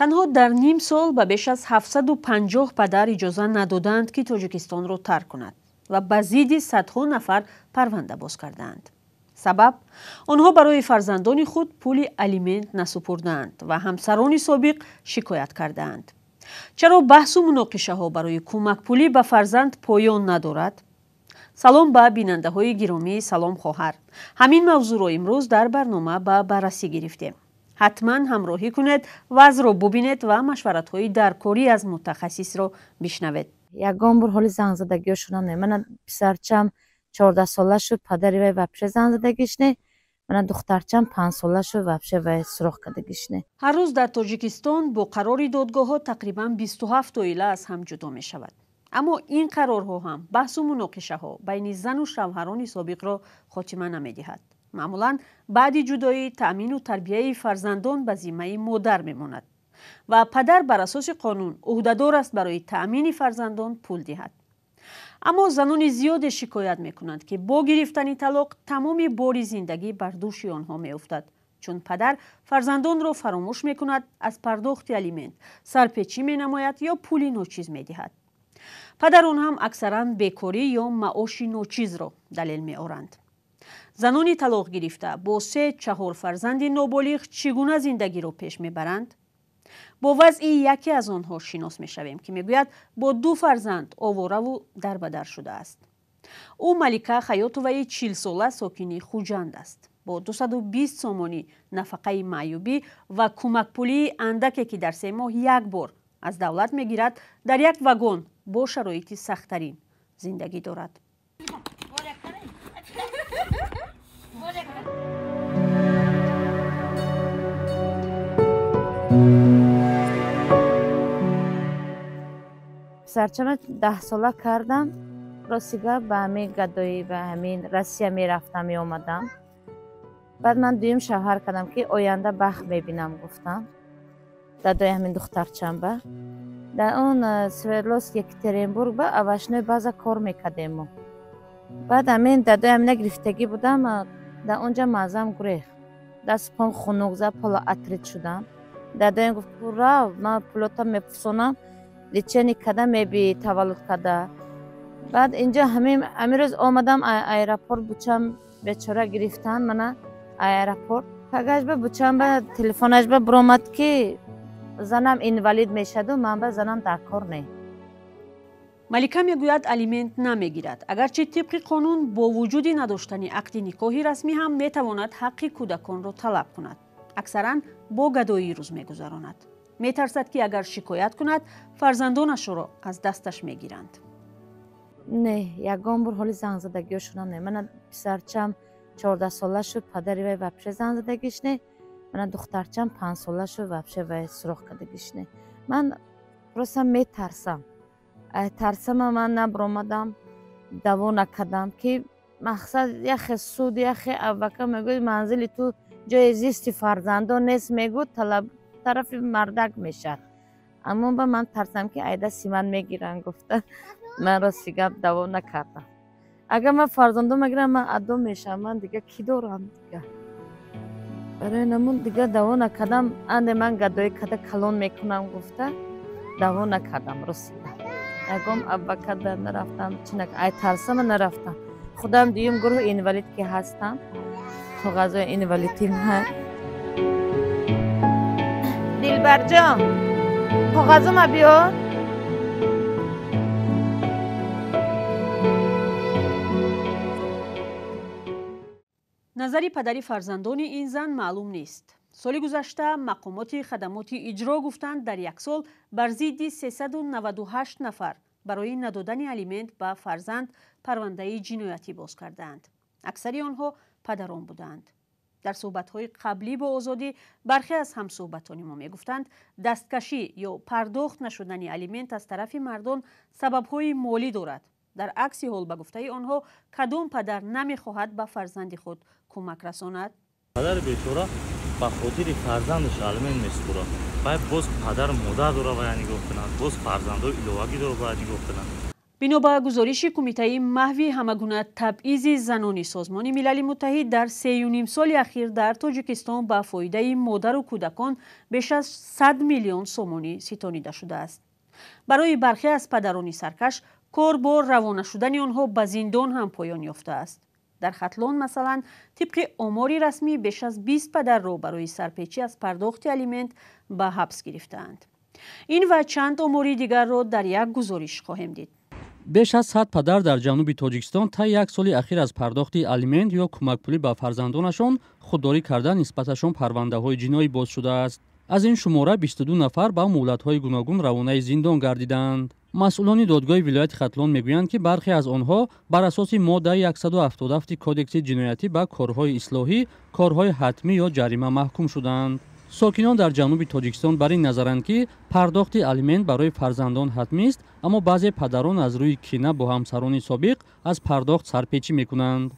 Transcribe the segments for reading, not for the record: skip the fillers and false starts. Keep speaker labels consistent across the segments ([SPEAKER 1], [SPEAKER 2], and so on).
[SPEAKER 1] Танҳо дар ним сол ба беш аз 750 падар иҷоза надоданд, ки Тоҷикистонро тарк кунад ва ба зидди садҳо нафар парванда боз кардаанд. Сабаб? Онҳо барои фарзандони худ пули алимент насупурдаанд ва ҳамсарони собиқ шикоят кардаанд. Чаро баҳсу муноқишаҳо барои кӯмакпулӣ ба фарзанд поён надорад? Салом ба бинандаҳои гиромии «Салом, хоҳар». Ҳамин мавзӯъро имрӯз дар барнома ба баррасӣ гирифтем. Ҳатман ҳамроҳӣ кунед, вазъро бубинед ва машваратҳои даркорӣ аз мутахассисро бишнавед.
[SPEAKER 2] Ягон бор ҳоли зангзадагиҳошонам не. Мана писарчам 14 сола шуд, падари вай вообще зангзадагиш не. Мана духтарчам 5 сола шуд, вообще вай суроғ кардагиш не.
[SPEAKER 1] Ҳар рӯз дар Тоҷикистон бо қарори додгоҳҳо тақрибан 27 оила аз ҳам ҷудо мешавад. Аммо ин қарорҳо ҳам баҳсу муноқишаҳо байни зану шавҳарони собиқро хотима намедиҳад. Маъмулан баъди ҷудоӣ таъмину тарбияи фарзандон ба зиммаи модар мемонад ва падар бар асоси қонун ӯҳдадор аст барои таъмини фарзандон пул диҳад. Аммо занони зиёде шикоят мекунанд, ки бо гирифтани талоқ тамоми бори зиндагӣ бар дӯши онҳо меуфтад, чун падар фарзандонро фаромӯш мекунад, аз пардохти алимент сарпечӣ менамояд ё пули ночиз медиҳад. Падарон ҳам аксаран бекорӣ ё маоши ночизро далел меоранд. Занони талоқ гирифта бо се чаҳор фарзанди ноболиғ чӣ гуна зиндагиро пеш мебаранд? Бо вазъи яке аз онҳо шинос мешавем, ки мегӯяд, бо ду фарзандовораву дарбадар шудааст. Ӯ Малика Хаётоваи 40-сола, сокини Хуҷанд аст. Бо 220 сомонӣ нафақаи маъюбӣ ва кӯмакпулии андаке, ки дар 3 моҳ як бор аз давлат мегирад, дар як вагон бо шароити сахттарин зиндагӣ дорад.
[SPEAKER 2] Писарчама 10 сола кардам. Рости гап, ба ҳамин гадоӣ, ба ҳамин Россия мерафтам, меомадам. Баъд ман дуюм шавҳар кардам, ки оянда бахт мебинам, гуфтам дадои ҳамин духтарчам ба. Дар он Свердловск, Екатеринбург ба овощной база кор мекардем мо. Баъд ҳамин дадои ҳамина гирифтагӣ будам, дар он ҷа маззам гурехт, даст пом хунук зад, полуартрит шудам. Дадоям гуфт: «Рав, ман пулота мепурсонам, лечение када меби, таваллуд када». Баъд инҷо ҳамин рӯз омадам аэропорт, бучам бечора гирифтан мана аэропорт. Пагашба бучам ба телефонаш ба биромад, ки занам инвалид мешаду ман ба занам дар кор не.
[SPEAKER 1] Малика мегӯяд, алимент намегирад, агарчи тибқи қонун бо вуҷуди надоштани ақди никоҳи расмӣ ҳам метавонад ҳаққи кӯдаконро талаб кунад. Аксаран бо гадоӣ рӯз мегузаронад. Метарсад, ки агар шикоят кунад, фарзандонашро аз дасташ мегиранд.
[SPEAKER 2] Не, ягон бор ҳоли зангзадагиҳошонам не. Мана писарчам 14 сола шуд, падари вай вообще зангзадагиш не. Мана духтарчам 5 сола шуд, вообще вай суроғ кардагиш не. Ман просто метарсам. Тарсама ман набиромадам, даво накардам, ки мақсад яхе суд, яхе адвокат мегӯяд, манзили ту ҷои зисти фарзандон нест, мегӯ, талаб тарафи мардак мешавад. Аммо ба ман тарсам, ки айда симан мегиранд гуфта, ман рости гап даво накардам. Агар ман фарзандон мегирам, ман адо мешавам, ман дига кӣ дорам дига? Барои намун дига даво накардам. Анде ман гадоӣ када калон мекунам гуфта, даво накардам. Рости гап, ягон адвокат нарафтам, чи ай тарсама нарафтам. Худам дуюм гурӯҳ инвалид ки ҳастам, коғазҳои инвалидим ҳаст. Дилбарҷон, коғазума биёр.
[SPEAKER 1] Назари падари фарзандони ин зан маълум нест. Соли гузашта мақомоти хадамоти иҷро гуфтанд, дар як сол бар зидди 398 нафар барои надодани алимент ба фарзанд парвандаи ҷиноятӣ боз кардаанд. Аксари онҳо падарон буданд. Дар суҳбатҳои қаблӣ бо Озодӣ бархе аз ҳамсӯҳбатони мо мегуфтанд, дасткашӣ ё пардохт нашудани алимент аз тарафи мардон сабабҳои молӣ дорад. Дар акси ҳол, ба гуфтаи онҳо, кадом падар намехоҳад ба фарзанди худ кӯмак расонад?
[SPEAKER 3] Падари бечора ба хотири фарзандаш алимент месупорад. Баъд боз падару модар дора, бояд нигоҳ кунад, боз фарзандҳои иловагӣ дора, бояд нигоҳ кунад.
[SPEAKER 1] Бино ба гузориши Кумитаи маҳви ҳамагуна табъизи занони Созмони Милали Муттаҳид, дар 3,5 соли ахир дар Тоҷикистон ба фоидаи модару кӯдакон беш аз 100 миллион сомонӣ ситонида шудааст. Барои бархе аз падарони саркаш кор бо равона шудани онҳо ба зиндон ҳам поён ёфтааст. Дар Хатлон, масалан, тибқи омори расмӣ беш аз 20 падарро барои сарпечӣ аз пардохти алимент ба ҳабс гирифтаанд. Ин ва чанд омори дигарро дар як гузориш хоҳем дид.
[SPEAKER 4] Беш аз 100 падар дар ҷануби Тоҷикистон таи як соли ахир аз пардохти алимент ё кӯмакпулӣ ба фарзандонашон худдорӣ карда, нисбаташон парвандаҳои ҷиноӣ боз шудааст. Аз ин шумора 22 нафар ба муҳлатҳои гуногун равонаи зиндон гардидаанд. Масъулони додгоҳи вилояти Хатлон мегӯянд, ки бархе аз онҳо бар асоси моддаи 177 Кодекси ҷиноятӣ ба корҳои ислоҳӣ, корҳои ҳатмӣ ё ҷарима маҳкум шудаанд. Сокинон дар ҷануби Тоҷикистон бар ин назаранд, ки пардохти алимент барои фарзандон ҳатмист, аммо баъзе падарон аз рӯи кина бо ҳамсарони собиқ аз пардохт сарпечӣ мекунанд.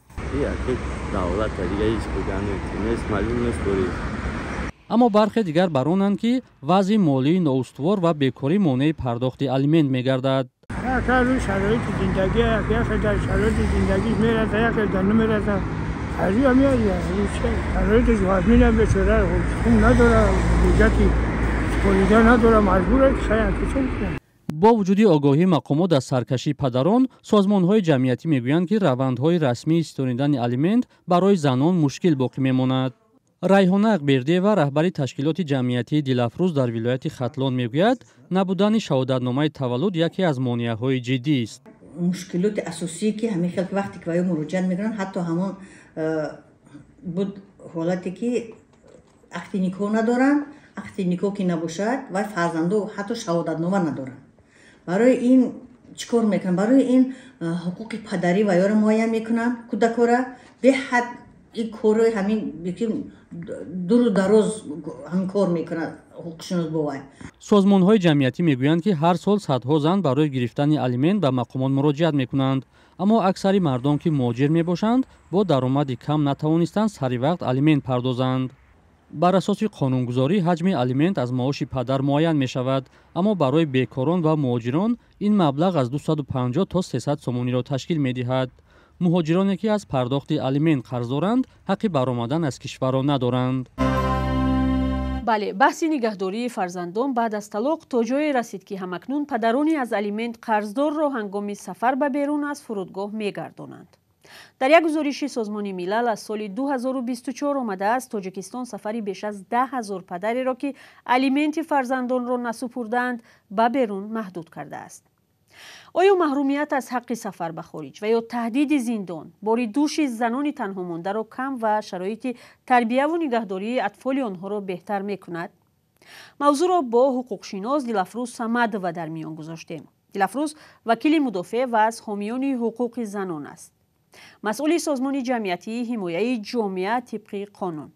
[SPEAKER 4] Аммо бархе дигар бар онанд, ки вазъи молии ноустувор ва бекорӣ монеи пардохти алимент мегардад.
[SPEAKER 5] Шароити зиндагӣ шароити зиндагӣ мераса, яке дар намераса. Шароиташ вазмина, бечора хун надора, ҳуҷҷати супорида надора, маҷбура ки хаян.
[SPEAKER 4] Бо вуҷуди огоҳии мақомот аз саркашии падарон, созмонҳои ҷамъиятӣ мегӯянд, ки равандҳои расмии ситонидани алимент барои занон мушкил боқӣ мемонад. Райҳона Ақбердиева, раҳбари ташкилоти ҷамъиятии Дилафрӯз дар вилояти Хатлон, мегӯяд, набудани шаҳодатномаи таваллуд яке аз монеаҳои ҷиддист.
[SPEAKER 6] Мушкилоти асосие, ки ҳамин хел вақте ки ба ё муроҷиат мекунанд, ҳатто ҳамон буд ҳолате, ки ақди никоҳ надоранд. Ақди никоҳ ки набошад, вай фарзандо ҳатто шаҳодатнома надоранд. Барои ин чӣ кор мекунанд? Барои ин ҳуқуқи падарӣ ва ёро муайян мекунанд кӯдакора. Беҳад ин корҳои ҳамин дуру дароз ҳамин кор мекунад ҳуқуқшинос бо вай.
[SPEAKER 4] Созмонҳои ҷамъиятӣ мегӯянд, ки ҳар сол садҳо зан барои гирифтани алимент ба мақомот муроҷиат мекунанд, аммо аксари мардон, ки муҳоҷир мебошанд, бо даромади кам натавонистанд сари вақт алимент пардозанд. Бар асоси қонунгузорӣ ҳаҷми алимент аз маоши падар муайян мешавад, аммо барои бекорон ва муҳоҷирон ин маблағ аз 250 то 300 сомониро ташкил медиҳад. Муҳоҷироне, ки аз пардохти алимент қарз доранд, ҳаққи баромадан аз кишварро надоранд.
[SPEAKER 1] Бале, баҳси нигаҳдории фарзандон баъд аз талоқ то ҷое расид, ки ҳамакнун падарони аз алимент қарздорро ҳангоми сафар ба берун аз фурудгоҳ мегардонанд. Дар як гузориши Созмони Милал аз соли 2024 омадааст, Тоҷикистон сафари беш аз 10 ҳазор падареро, ки алименти фарзандонро насупурдаанд, ба берун маҳдуд кардааст. Оё маҳрумият аз ҳаққи сафар ба хориҷ ва ё таҳдиди зиндон бори дӯши занони танҳомондаро кам ва шароити тарбияву нигаҳдории атфоли онҳоро беҳтар мекунад? Мавзӯъро бо ҳуқуқшинос Дилафрӯз Самадова дар миён гузоштем. Дилафрӯз вакили мудофеъ ва аз ҳомиёни ҳуқуқи занон аст, масъули созмони ҷамъиятии ҳимояи ҷомеа тибқи қонун.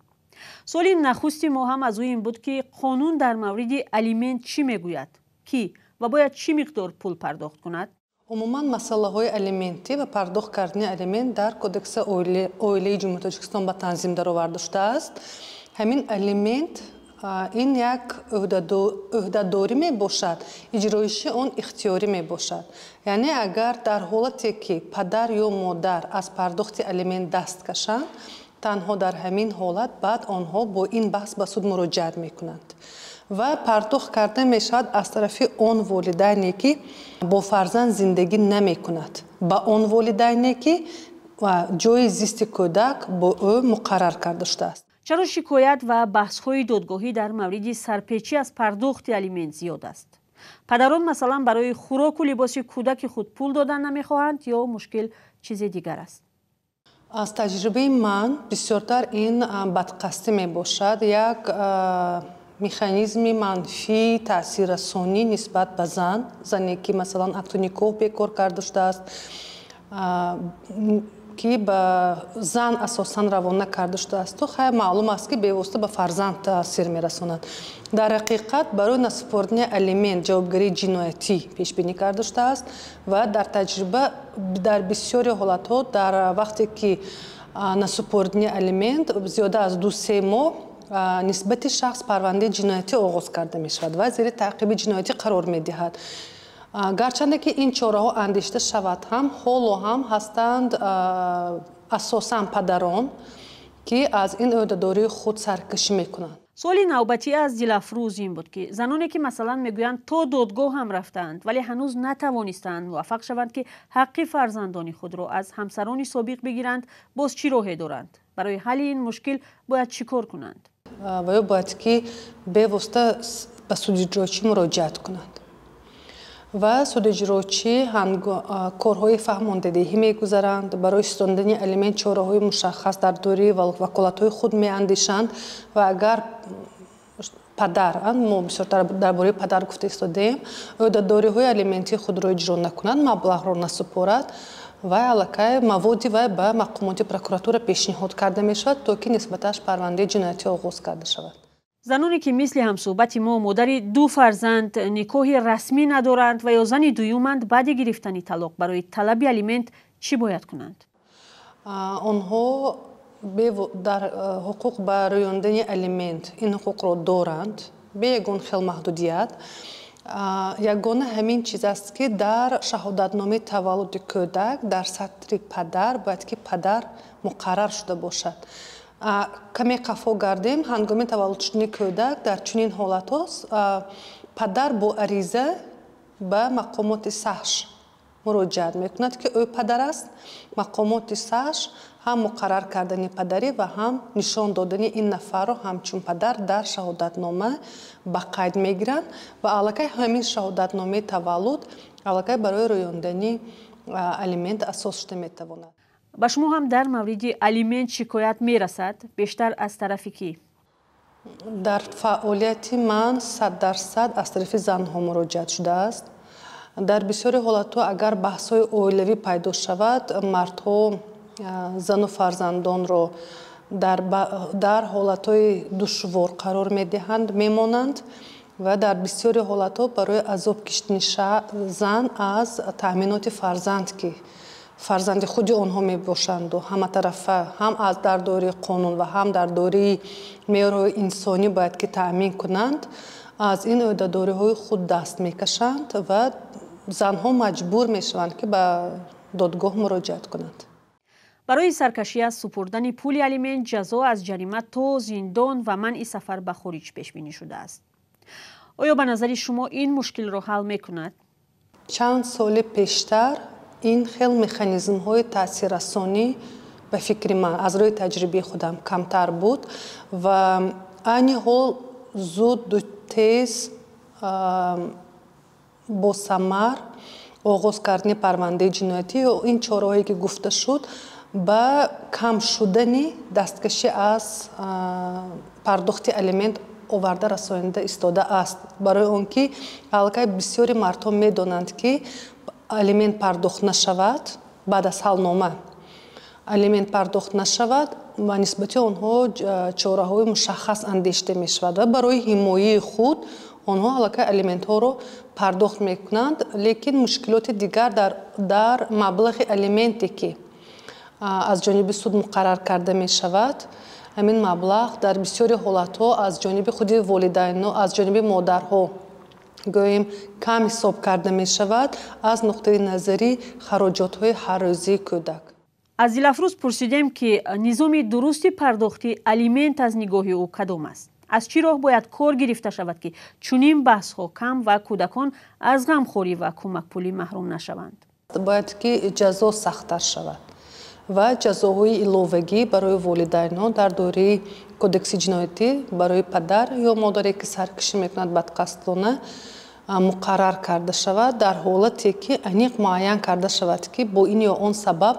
[SPEAKER 1] Суоли нахусти мо ҳам аз ӯ ин буд, ки қонун дар мавриди алимент чӣ мегӯяд, кӣ ва бояд чӣ миқдор пул пардохт кунад?
[SPEAKER 7] Умуман, масъалаҳои алиментӣ ва пардохт кардани алимент дар Кодекси оилаи Ҷумҳурии Тоҷикистон ба танзим дароварда шудааст. Ҳамин алимент ин як ӯҳдадорӣ мебошад, иҷроиши он ихтиёрӣ мебошад. Яъне агар дар ҳолате, ки падар ё модар аз пардохти алимент даст кашанд, танҳо дар ҳамин ҳолат баъд онҳо бо ин баҳс ба суд муроҷиат мекунанд ва пардохт карда мешавад аз тарафи он волидайне, ки бо фарзанд зиндагӣ намекунад, ба он волидайне, ки ҷои зисти кӯдак бо ӯ муқаррар карда шудааст.
[SPEAKER 1] Чаро шикоят ва баҳсҳои додгоҳӣ дар мавриди сарпечӣ аз пардохти алимент зиёд аст? Падарон, масалан, барои хӯроку либоси кӯдаки худ пул додан намехоҳанд ё мушкил чизи дигар аст?
[SPEAKER 7] Аз таҷрибаи ман бисёртар ин бадқасдӣ мебошад, як механизми манфии таъсиррасонӣ нисбат ба зан, зане ки, масалан, акту никоҳ бекор карда шудааст, ки ба зан асосан равона карда шудаасту хай маълум аст, ки бевосита ба фарзанд таъсир мерасонад. Дар ҳақиқат, барои насупордани алимент ҷавобгарии ҷиноятӣ пешбинӣ карда шудааст ва дар таҷриба дар бисёри ҳолатҳо, дар вақте ки насупордани алимент зиёда аз 2-3 моҳ, нисбати шахс парвандаи ҷиноятӣ оғоз карда мешавад ва зери таъқиби ҷиноятӣ қарор медиҳад. Гарчанде ки ин чораҳо андешида шавад ҳам, ҳоло ҳам ҳастанд асосан падарон, ки аз ин ӯҳдадории худ саркашӣ мекунанд.
[SPEAKER 1] Суоли навбатӣ аз Дилафрӯз ин буд, ки заноне ки масалан мегӯянд то додгоҳ ҳам рафтаанд, вале ҳанӯз натавонистаанд муваффақ шаванд, ки ҳаққи фарзандони худро аз ҳамсарони собиқ бигиранд, боз чӣ роҳе доранд? Барои ҳалли ин мушкил бояд чӣ кор кунанд?
[SPEAKER 7] Ва ё бояд ки бевосита ба суди иҷроичӣ муроҷиат кунанд ва суди иҷроичӣ корҳои фаҳмондадиҳӣ мегузаранд, барои ситондани алимент чораҳои мушаххас дар доираи ваколатҳои худ меандешанд. Ва агар падар, мо бисёртар дар бораи падар гуфта истодаем, ӯҳдадориҳои алиментии худро иҷро накунад, маблағро насупорад, вай аллакай маводи вай ба мақомоти прокуратура пешниҳод карда мешавад, то ки нисбаташ парвандаи ҷиноятӣ оғоз карда шавад.
[SPEAKER 1] Заноне ки мисли ҳамсӯҳбати мо модари ду фарзанд никоҳи расмӣ надоранд ва ё зани дуюманд, баъди гирифтани талоқ барои талаби алимент чӣ бояд кунанд?
[SPEAKER 7] Онҳо дар ҳуқуқ ба рӯёндани алимент ин ҳуқуқро доранд бе ягон хел маҳдудият. Ягона ҳамин чиз аст, ки дар шаҳодатномаи таваллуди кӯдак дар сатри падар бояд ки падар муқаррар шуда бошад. Каме қафо гардем, ҳангоми таваллуд шудани кӯдак дар чунин ҳолатҳо падар бо ариза ба мақомоти саҳш муроҷиат мекунад, ки ӯ падар аст. Мақомоти саҳш ҳам муқаррар кардани падарӣ ва ҳам нишон додани ин нафарро ҳамчун падар дар шаҳодатнома ба қайд мегиранд ва аллакай ҳамин шаҳодатномаи таваллуд аллакай барои рӯёндани алимент асос шуда метавонад.
[SPEAKER 1] Ба шумо ҳам дар мавриди алимент шикоят мерасад? Бештар аз тарафи кӣ?
[SPEAKER 7] Дар фаъолияти ман 100% аз тарафи занҳо муроҷиат шудааст. Дар бисёри ҳолатҳо агар баҳсҳои оилавӣ пайдо шавад, мардҳо зану фарзандонро дар ҳолатҳои душвор қарор медиҳанд, мемонанд ва дар бисёри ҳолатҳо барои азоб кишидани зан аз таъминоти фарзанд, ки фарзанди худи онҳо мебошанду ҳаматарафа ҳам аз дар доираи қонун ва ҳам дар доираи меъёрҳои инсонӣ бояд ки таъмин кунанд, аз ин ӯҳдадориҳои худ даст мекашанд ва занҳо маҷбур мешаванд, ки ба додгоҳ муроҷиат кунанд.
[SPEAKER 1] Барои саркашӣ аз супурдани пули алимент ҷазо аз ҷарима то зиндон ва манъи сафар ба хориҷ пешбинӣ шудааст. Оё ба назари шумо ин мушкилро ҳал мекунад?
[SPEAKER 7] Чанд соли пештар ин хел механизмҳои таъсиррасонӣ ба фикри ман аз рӯи таҷрибаи худам камтар буд ва айни ҳол зуду тез босамар оғоз кардани парвандаи ҷиноятӣ ё ин чораҳое ки гуфта шуд ба кам шудани дасткашӣ аз пардохти алимент оварда расонида истодааст. Барои он ки аллакай бисёри мардҳо медонанд, ки алимент пардохт нашавад, баъд аз ҳалнома алимент пардохт нашавад, ба нисбати онҳо чораҳои мушаххас андешида мешавад ва барои ҳимояи худ онҳо аллакай алиментҳоро пардохт мекунанд. Лекин мушкилоти дигар дар маблағи алименте, ки аз ҷониби суд муқаррар карда мешавад, ҳамин маблағ дар бисёри ҳолатҳо аз ҷониби худи волидайно, аз ҷониби модарҳо гӯем кам ҳисоб карда мешавад аз нуқтаи назари хароҷотҳои ҳаррӯзии кӯдак.
[SPEAKER 1] Аз Дилафрӯз пурсидем, ки низоми дурусти пардохти алимент аз нигоҳи ӯ кадом аст? Аз чӣ роҳ бояд кор гирифта шавад, ки чунин баҳсҳо кам ва кӯдакон аз ғамхорӣ ва кӯмакпулӣ маҳрум нашаванд?
[SPEAKER 7] Бояд ки ҷазо сахттар шавад ва ҷазоҳои иловагӣ барои волидайнҳо дар доираи кодекси ҷиноятӣ барои падар ё модаре, ки саркашӣ мекунад бадқасдона, муқаррар карда шавад, дар ҳолате ки аниқ муайян карда шавад, ки бо ин ё он сабаб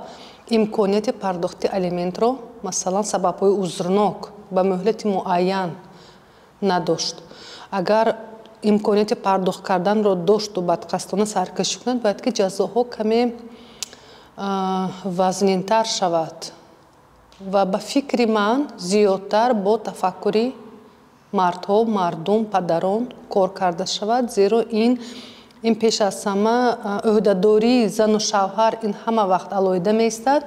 [SPEAKER 7] имконияти пардохти алиментро, масалан сабабҳои узрнок, ба муҳлати муайян надошт. Агар имконияти пардохт карданро дошту бадқасдона саркашӣ кунад, бояд ки ҷазоҳо каме вазнинтар шавад ва ба фикри ман зиёдтар бо тафаккури мардҳо, мардум, падарон кор карда шавад, зеро ин пеш аз ҳама ӯҳдадории зану шавҳар ин ҳама вақт алоҳида меистад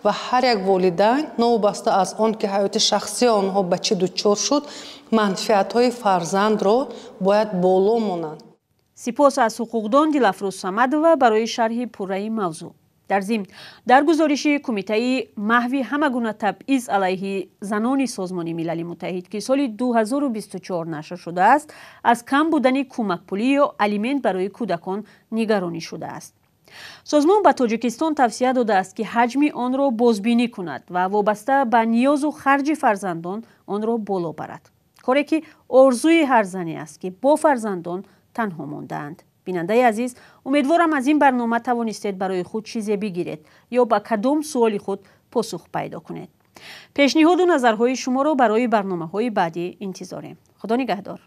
[SPEAKER 7] ва ҳар як волидайн новобаста аз он ки ҳаёти шахсии онҳо ба чӣ дучор шуд, манфиатҳои фарзандро бояд боло монанд.
[SPEAKER 1] Сипос аз ҳуқуқдон Дилафрӯз Самадова барои шарҳи пурраи мавзӯъ. Дар зимн, дар гузориши Кумитаи маҳви ҳама гуна табъиз алайҳи занони Созмони Милали Муттаҳид, ки соли 2024 нашр шудааст, аз кам будани кӯмакпулӣ ё алимент барои кӯдакон нигаронӣ шудааст. Созмон ба Тоҷикистон тавсия додааст, ки ҳаҷми онро бозбинӣ кунад ва вобаста ба ниёзу харҷи фарзандон онро боло барад. Коре ки орзуи ҳар зане аст, ки бо фарзандон танҳо мондаанд. Бинандаи азиз, умедворам, аз ин барнома тавонистед барои худ чизе бигиред ё ба кадом суоли худ посух пайдо кунед. Пешниҳоду назарҳои шуморо барои барномаҳои баъдӣ интизорем. Худо нигаҳдор.